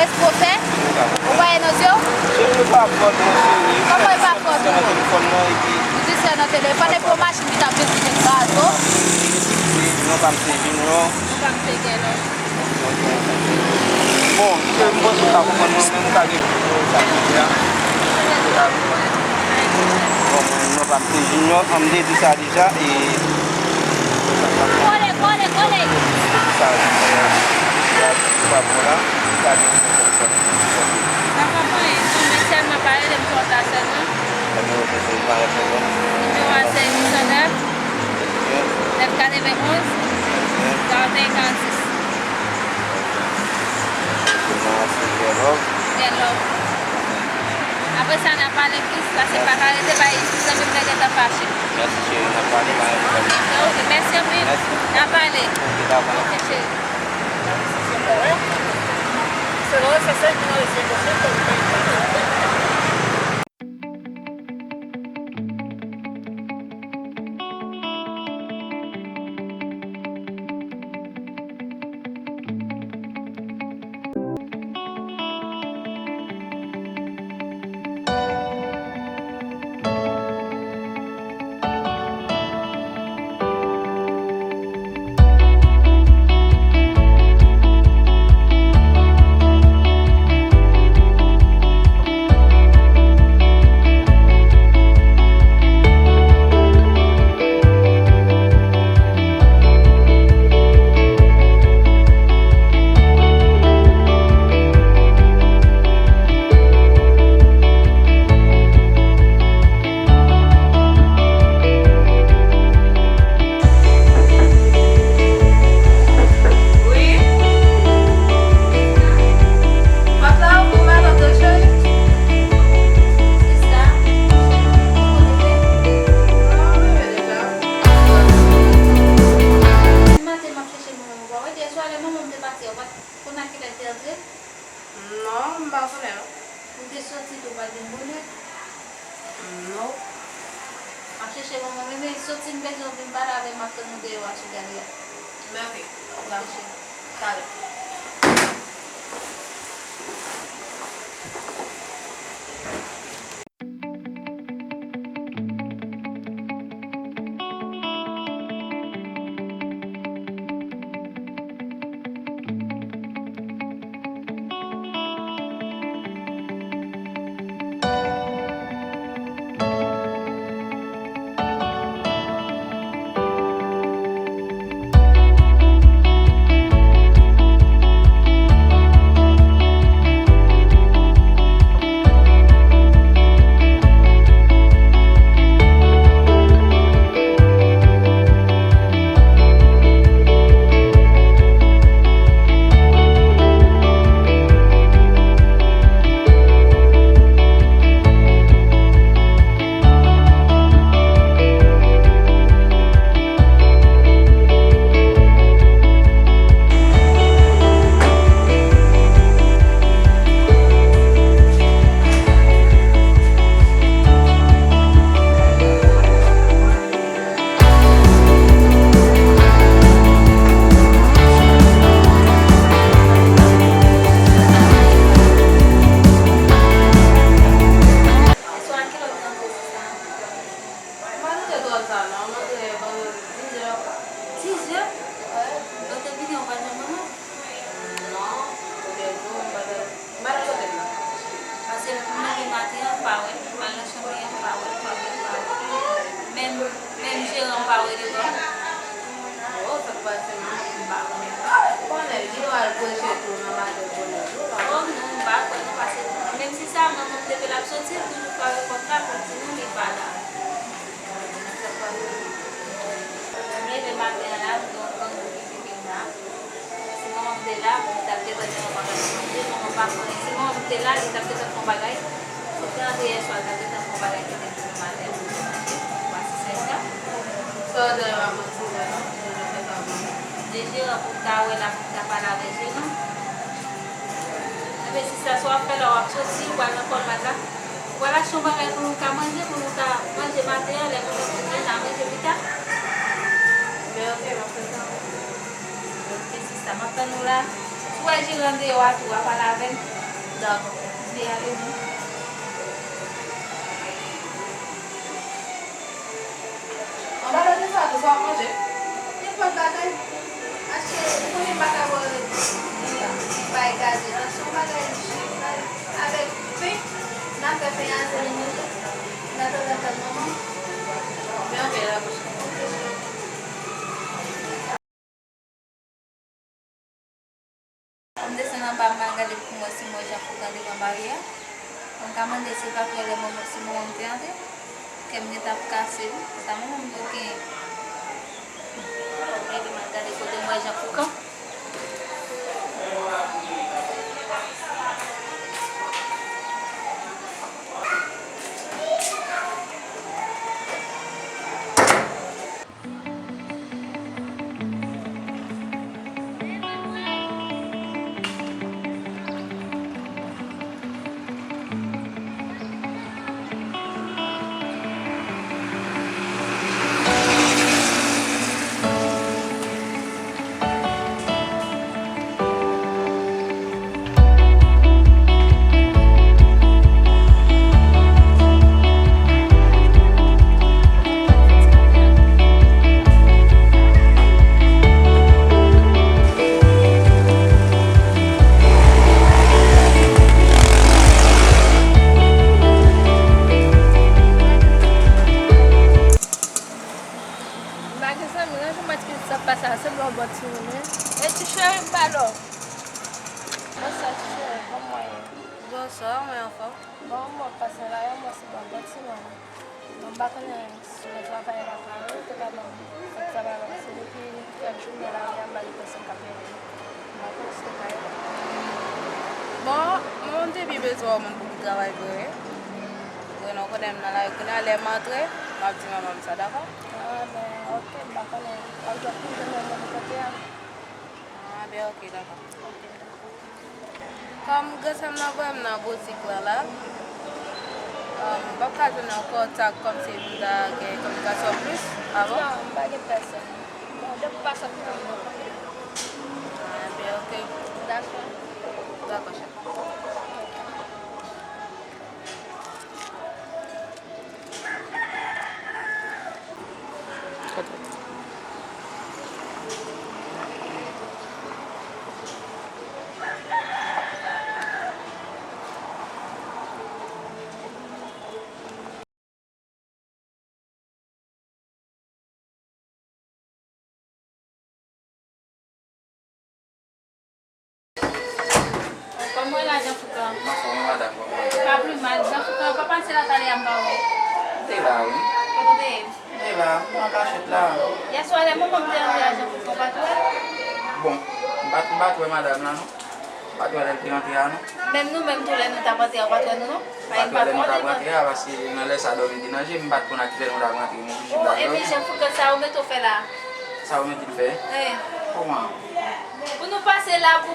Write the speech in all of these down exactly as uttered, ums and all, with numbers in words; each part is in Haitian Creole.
Kiyès ki w fè? Ou pa ye nan zye w? Cheri, yo pa pran tro serye. Kòman yo pa pran tro? Nan telefòn nan, epi. Ou di se nan telefòn, epi yon machin ki t ap vin ki te kraze w? Non, pa m se Junior. Ou pa m se Gèlò. Bon, cheri, m panse w ka konprann mwen, men m ka gen sa ki fè a. Bon, non, pa m se Junior, an m te di sa deja, e. Kole, kole, kole! Sa, sa, sa, sa, sa, sa, sa. Pa pran anyen, non, men sèlman pa rele m konsa sèlman. Nimewo a se uit san nèf, nèf katrevenonz, karanteyen karannsis. Gèlò. Apre sa, n a pale plis, paske m pa ka rete bay zanmi m nan gentan fache. Mèsi, cheri, n a pale, pa gen pwoblèm. Ok, mèsi anpil. Mèsi. N a pale. Ok, dakò. Ok, cheri. Wi. Pòt la ouvri, madanm, cheri. Sista, ou konn ouvri? Non, m leve deja. Maten, m ap chèche manman m, ou pa wè, yè swa lè manman m te pati a, ou pa t konn a kilè l te antre? Non, m pa konnen non. Ou te soti tou, ou pa t vin bonè? Non. M ap chèche manman m, men soti m bezwen w vin pale avè m, m ap tann ou deyò a sou galri a. Men ok, dakò. Talè. Mwen te twò ta la, mwen te vandredi, diz è. Diz è? Lè w te vini, ou pa t jwenn manman? Non, ou te di w, m pa t, m pa t al kote l la. Paske m leve maten an, m pa wè l, m al nan chanm li an, m pa wè l, m pa wè l, m pa wè l. Menm, menm jeran m pa wè devan. Oh, sa k pase, manman m pa konnen. Konnen, li al preche tou nan maten bonè tou, pa. Oh, non, m pa kwè, non, paske menm si sa, manman m depi l ap soti, l toujou frape pòt la pou l di nou li pa la. M leve maten an la, m gen yon granmoun ki vini la. Si manman m te la, li t ap gentan gen yon bagay pou manje, manman pa konnen. Si manman m te la, li t ap gentan fè yon bagay. Si te antre yè swa, li t ap gentan fè yon bagay ki te demen maten pou nou manje. Ou pa si sèk la. Sa w di a pa manti, non, li te fè sa pou mwen. Men jeran pou m ta wè la, pou m ta pale avèk jeran. Ebyen, sista, sa w ap fè la, w ap soti, ou pral nan kòlbad la. Ou pral achte yon bagay pou nou ka manje, pou nou ka manje maten an, lè nou vin, nou ka manje pita. Men ok, m ap fè sa. Ok, sista, m ap tann ou la. Si w wè jeran deyò a tou, w a pale avè l. Dakò. M vle ale, wi. Anba lòt de sa, tou sa w ap manje? Nenpòt bagay. Paske, ou konnen m pa ka bwè, m pa, m pa egare. An, se yon bagay, avèk pen, n a fè pen a, se nou manje. N a fè tann manman. Men ok, la, m desann anba, m al gade pou m wè si m wè Jean Foucan devan baryè a. Mwen ka mande si l pa t wè lè manman, si manman m te antre. Kè m gentan ap kase wi. Sa manman m yo genyen. Fò m rele m al gade kote m wè Jean Foucan. M pa gen zanmi, ranje match ki sa pase a, se blan bò timoun wi. E ti cheri m pa lò. Bonswa ti cheri, kòman w ye? Bonswa, mwen anfòm. Bon, mwen pase la, yon mwen se blan bò timoun. Bon, m pa konnen si w travay lakay ou, ou te ka ban m kòb sa la, paske depi kèk jou m nan lari a, m pa gen pèsonn k ap ede m. M pa konnen si w te ka ede m. Bon, mwen te byen bezwen yon moun pou m travay vre. Vre non, konnen m nan lari kounye a, lè m antre, m ap di manman m sa, dakò? Ah, ben, ok, m pa konnen. W ap jwenn moun kote a? Ah, ben, ok, dakò. Ok, dakò. Kòm grann sè m nan voye m nan boutik la la, um, m p ap ka jwenn yon kontak kòmsi m ta gen kominikasyon plis avè w? Non, m pa gen pèsonn. Bon, depi w pa sot nan men mwen. Ah, ben, ok. Dakò. Dakò, cheri. Kòman w ye la, Jean Foucan? M anfòm wi, madanm, kòman w ye? Pa pi mal, Jean Foucan pa pase la talè a m pa wè w. M te la wi. Kote w te ye? M te la, m te an kachèt la. Yèswa lè manman m te antre a, Jean Foucan, w pa t wè l? Bon, m pa t, m pa t wè madanm la non. M pa t wè lè l te antre a non. Menm nou menm tou lè nou t ap antre a, w pa t wè nou non? M pa t wè lè nou t ap antre a, paske nan lè sa dòmi te nan je m, m pa t konn a kilè nou t ap rantre, m oblije m t ap dòmi. Oh, epi Jean Foucan, sa ou mete w fè la? Sa ou mete m fè? Wi. Kòman? Pou nou pase la, pou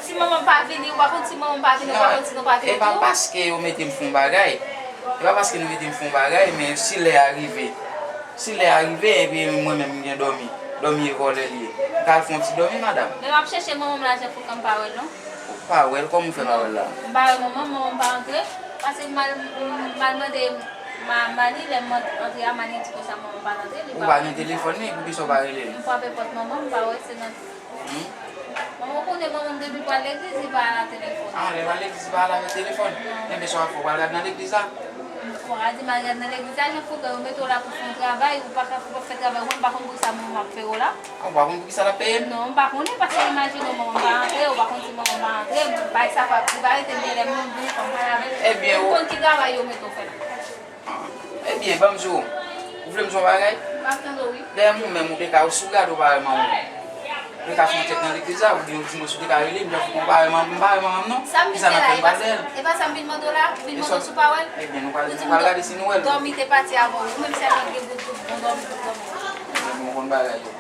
ti manman m pa vini, ou pa konn si manman m pa vini, ou pa konn si nou pa vini tou. Non, e pa paske yo mete m fè yon bagay. E pa paske nou mete m fè yon bagay, men si lè a rive, si lè a rive, epi mwen menm m gen dòmi, dòmi e vòlè l ye. M ka al fè yon ti dòmi, madanm. Men m ap chèche manman m la, Jean Foucan, m pa wè l non. Ou pa wè l, kòman w fè pa wè l la? Non, m pa wè manman m, manman m pa antre. Paske m al, m al mande ma-, Mani, lè m ant-, antre a, Mani di konsa manman m pa t antre, li pa wè. Ou pa gen telefòn li, poukisa w pa rele l? M frape pòt manman m, m pa wè se nan. Hmm? Manman, ou konnen manman m depi l pral legliz, li pa al a telefòn. Ah, lè l pral legliz, li pa al avèk telefòn? Non. Enben, sa w ap fè, w pral gade nan legliz la? Fò w ka di m al gade nan legliz la, Jean Foucan, yo mete w la pou fè yon travay, ou pa ka, ou p ap fè travay, ou menm pa konn poukisa manman m ap peye w la? Ah, ou pa konn poukisa l ap peye m? Non, m pa konnen, paske imajine w, manman m pa rantre, ou pa konn si manman m pa rantre, bagay sa pa, li pa rete m genlè m vin fò m pale avè l. Ebyen, ou konn ki travay yo mete w fè la? Ah, ebyen, ban m di w, ou vle m di w yon bagay? M ap tande w, wi. Dèyè m ou menm, ou te ka, ou si w gade ou pa wè manman w. Ou te ka fè yon tchèk nan legliz la, oubyen ou di mwen si w te ka rele m, Jean Foucan, ou pa wè manman m, m pa wè manman m non. Kisa n ap fè, m pral dèyè l? E pa sa m vin mande w la, vin mande w si w pa wè l? Ebyen, nou pral, nou pral gade si nou wè l. Dòmi te pati avè w, ou menm sèlman ki gen gwo, gwo, gwo dòmi, gwo dòmi. Ebyen, ou konn bagay yo.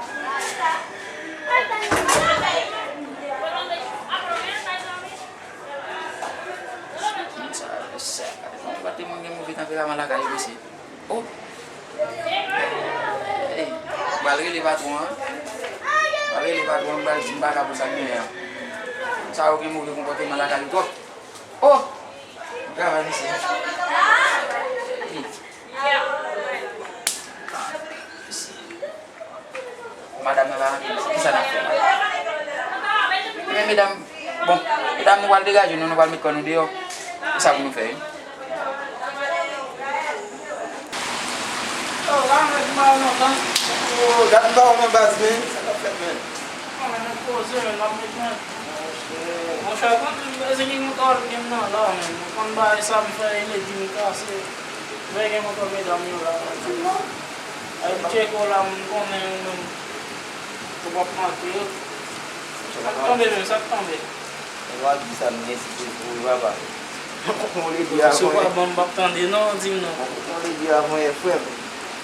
Moun sa yo, mesye, gade jan yon patè mwen gen move tanperaman lakay yo, mesye. Oh! Ey, m pral rele patwon an. M pral rele patwon an, m pral di m pa ka pou sa k genyen an. Moun sa yo gen move konpòteman lakay yo twòp. Oh! Travay mesye. Hmm. Madanm nan pa antre, kisa n ap fè la? Ebyen medam, bon, medam, nou pral degaje nou, nou pral met kò nou deyò. Kisa pou nou fè wi? Oh, la, mwen di mal lontan. Oh, dat ba w nan baz, men. Sa k ap fèt, men? Ah, men, nou poze, men, n ap met, men. Monchè, monchè, konn se ki montò l gen nan la, men. Ou konn bagay sa, m fè, e ledi m kase. Lè gen montò medam yo la, la. Ay, tcheko la, m konnen ou menm. Ou p ap manke yo. Sa k tonbe, men, sa k tonbe. Mwen w ap di sa, m gen ti pye pou ou, papa. Mwen kote yon ledi avan. Si w pa ban m, m p ap tande non, di m non. Mwen kote yon ledi avan yè, frè m.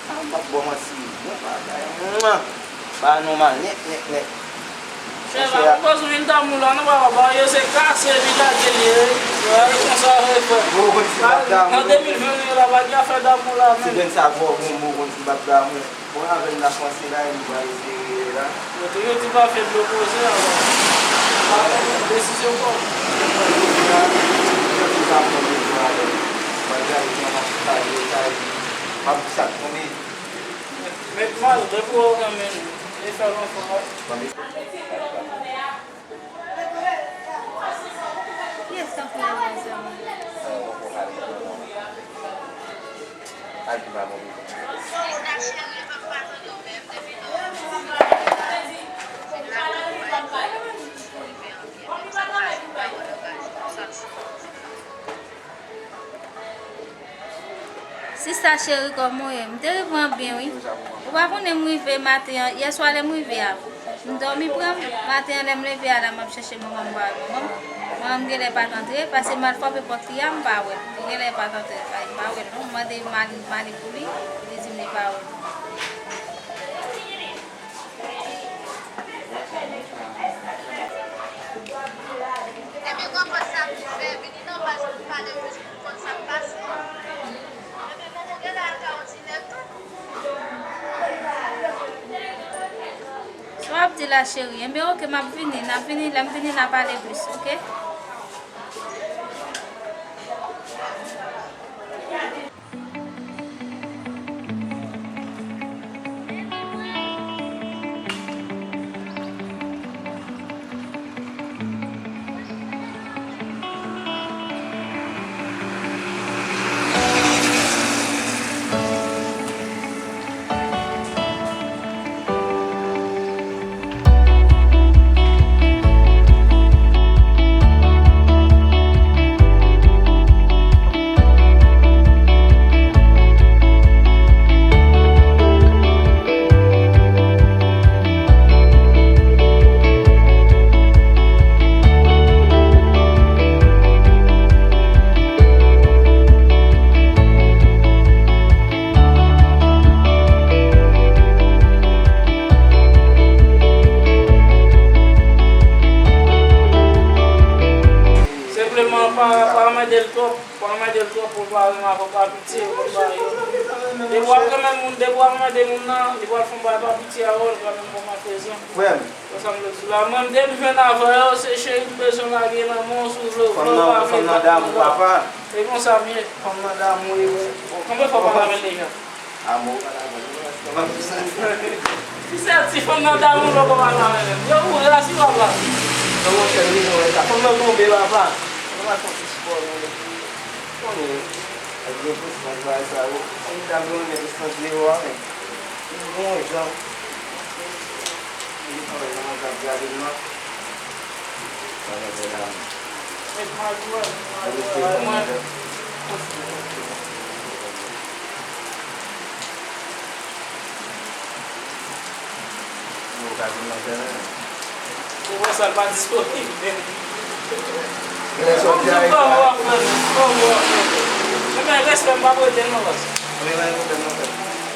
A, m p ap ba w manti. Bon bagay. Mwa! Ba nou mal nèt, nèt, nèt. Chè, pa pran poz ou vin damou la, non, papa. Ba yo se kase, epi lage l ye, wi. Wi, konsa, wi, frè. Bon, konn si m p ap damou. An de mil ven nou ye la, pa gen afè damou la, menm. Se grenn sa, bon, bon, bon, konn si m p ap damou. Bon, avè n la panse la, e nou pral eseye la. Yo toujou di pa fè dlo poze, alò. Pa pran desizyon kò w. M ap di sa k tonbe. Met mal, depi w renmen nou, e fè l anfòm. Kiyès k ap leve ansanm? Sista cheri, kòman w ye? M te rive an byen, wi. Ou pa konnen m rive maten an, yèswa lè m rive a, m dòmi pran m. Maten an, lè m leve a la, m ap chèche manman m, m pa wè manman m. Manman m genlè pa t antre, paske m al frape pòt li a, m pa wè l. Li genlè pa t antre, m pa wè l non. M mande, m al, m ale pou li, li di m li pa wè l. Ebyen, konprann sa m di fè, vini nan baz pou pale plis pou konn sa k pase. Ebyen, manman w genlè al ka òdinè tou. Sa w ap di la, cheri? Enben, oke, m ap vini, n ap vini, lè m vini, n a pale plis, oke? Senpleman, pa, pa anmède l twòp, pa anmède l twòp pou l pa renmen avè w, pa pitye, ou konn bagay yo. Depi w ap renmen moun, depi w ap anmède moun nan, li pral fè yon bagay pa pitye avè w, li pral menm fè w malfezan. Frè m. Konsa m vle di w la, mwen m te vin avè yo, se cheri m bezwen lage nan men w, si w vle, w vle, w pa vle, pa t gen dwa. E konsa m ye. Fanm nan damou, wi. Konbyen fwa w pale avè l deja? Amou. Ti sèl ti fanm nan damou, w poko pale avè l menm. Yo, ou rasi papa. Non, monchè, wi, non, sa. Fanm nan tonbe, papa. Mwen pa fè ti spò, non, epi, konnen, ak gen plis nan bagay sa yo. Fanm nan damou, men distans deyò a, men. Bon jan. Li travay nan mwen k ap gade m nan. Travay bèl a mwen. Met mal pou wè, mal pou wè, mwen. Yo, gade m nan tèlè. Se pou sa l pa disponib, men. Lè sòti a, kòman w ap fè, kòman w ap fè. Men respè m p ap rete non, baz. Mwen pa gen pwoblèm non, frè.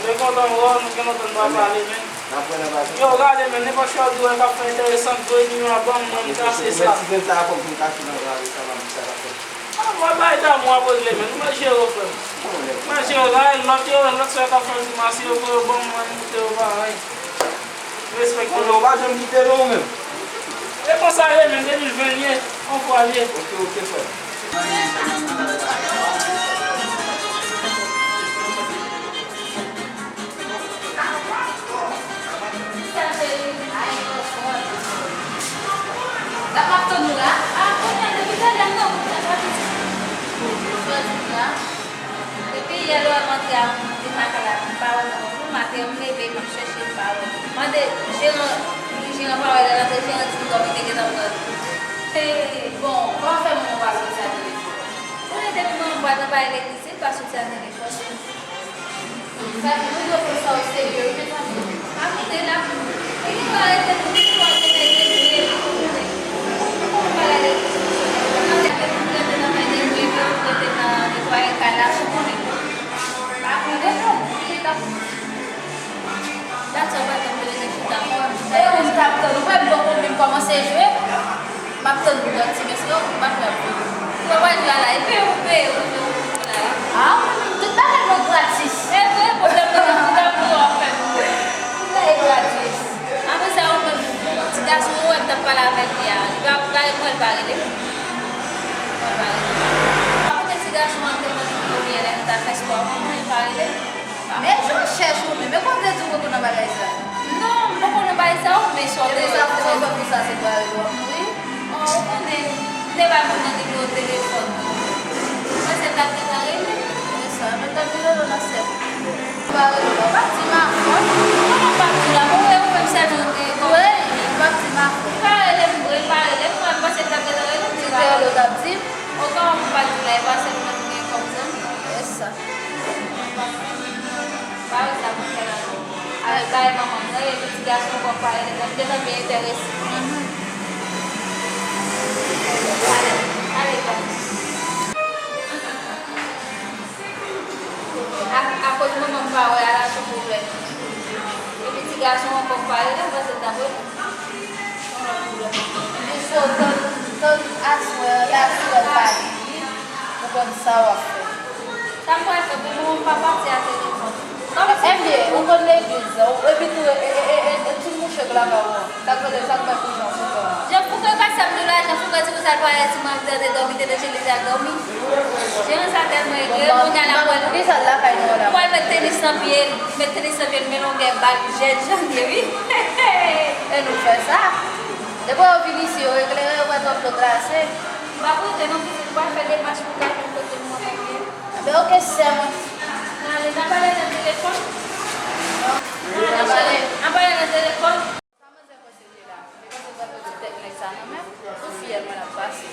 Mwen kontan wè w, nou gen lontan nou pa pale, men. N ap wè nan pase. Yo, gade, men, nenpòt chwa w di w k ap fè enteresan, dwe nimewo a ban m, mwen, m kase sa. Men ti grenn sa a, fò m fin kase nan lari sa, m ap di sa k ap fèt. Ah, mwen bay damou ap regle, men, nou mèt jere w, frè m. Mwen jere w, gade, lòt yo, lòt frè k ap fè grimas yo, pou yo ban m, mwen, m kite yo pa anyen. Respekte. Konnen w pa janm kite non, ou menm. E konsa ye, men, de mil ven ye, on fwa l ye. Ok, ok, frè. Sa cheri, la m ap tann ou la. A, kounye a, depi talè m nan wout la, sa pitit. Jodi la. Depi yè lè m antre a, m te pa ka la, m pa wè nan wout. Maten an, m leve, m ap chèche, m pa wè. Mande jeran, jeran pa wè lè l antre, jeran di m dòmi te gentan pran l. E, bon, kòman fè moun pa soti a telefòn? Konnen depi mwen pral nan bay legliz, li pa soti a telefòn. Sa di moun yo pran sa o serye, wi, mezanmi. Pa koute la. E gen dwa rete pou tout moun te mete vre, li pou konnen. Pou moun pa rete sou sou telefòn nan, lè ke moun rete nan mete vre, ke moun rete nan netwaye kay la, pou konnen. Pa koute non. Li t ap That's why pa t ap rele chita. E ou m t ap tann ou, wè m poko vin kòmanse jwe. M ap tann ou, ti mesye, ou pa t ap vini. Ou pa jwe la, e peye ou, peye ou, peye ou la. A, tout bagay mwen gratis. E vre, pwoblèm nan, tout ap pou w ap fè. Tout bagay gratis. Apre sa, ou menm, ti gason ou wè m t ap pale avèk li a, li pa, pa, mwen l pa rele. Mwen l pa rele. Pa koute ti gason an te mande m konbyen lè nou ta fè spò, mwen, mwen l pa rele. Men jan w chèch ou menm, e kote di w poko nan bagay sa? Non, m poko nan bagay sa yo, men sa w te... Depi sa fè w fè pou sa se pa rele w ap mouri? An, ou konnen, m te bay moun nan nimewo telefòn mwen. Mwen se t ap gentan rele. E sa, men t ap vin rele w nan sèl. Pa rele w, pa di m avan. Kòman pa di la? Mwen wè ou menm sèlman ou te... Wi, pa di m avan. Pa rele m vre, pa rele m, mwen panse t ap gentan rele m. Si te rele w t ap di m. Otan w pa di la, e pa sèlman nou gen kòm zanmi. E sa. Pa wè sa pou fè la non. Avèk bagay manman m nan, epi ti gason ankò pa rele, m gentan byen enterese. Ale, ale, gade. A, akoz manman m pa wè a la sou pwoblèm. Epi ti gason ankò pa rele, m panse l t ap rele. Li so tann, tann aswè, lè aswè pa vini, ou konn sa w ap fè. Sa m pral fè pou mwen, m pa pati a telefòn. Ebyen, ou konn legliz, ou, epi tou, e, e, e, e, e, ti mouche k lakay ou an. Sa k rele, sa k bay pou jan foukan an. Jan foukan pase ap nou la, jan foukan ti konsa l pale, ti mwen te dòmi, te deche li te ap dòmi. Jeran sa tèlman egre, kounye a la mwen. Poukisa l lakay nou an la? Mwen met tenis nan pye l, met tenis nan pye l, men longè bal jèn jan l ye, wi. E nou fè sa. Depi yo vin isi, yo eklere, yo wè twòp dlo glase. M pa koute non, pitit, m pral fè demach pou gade kote m mwen ye. Enben, oke, sè mwen. N ale, n a pale nan telefòn. N a pale. N a pale nan telefòn. Sa manzè panse li la? Li panse l pral pèdi tèt nèg sa nan men m? Sou fyèl mwen l ap pase.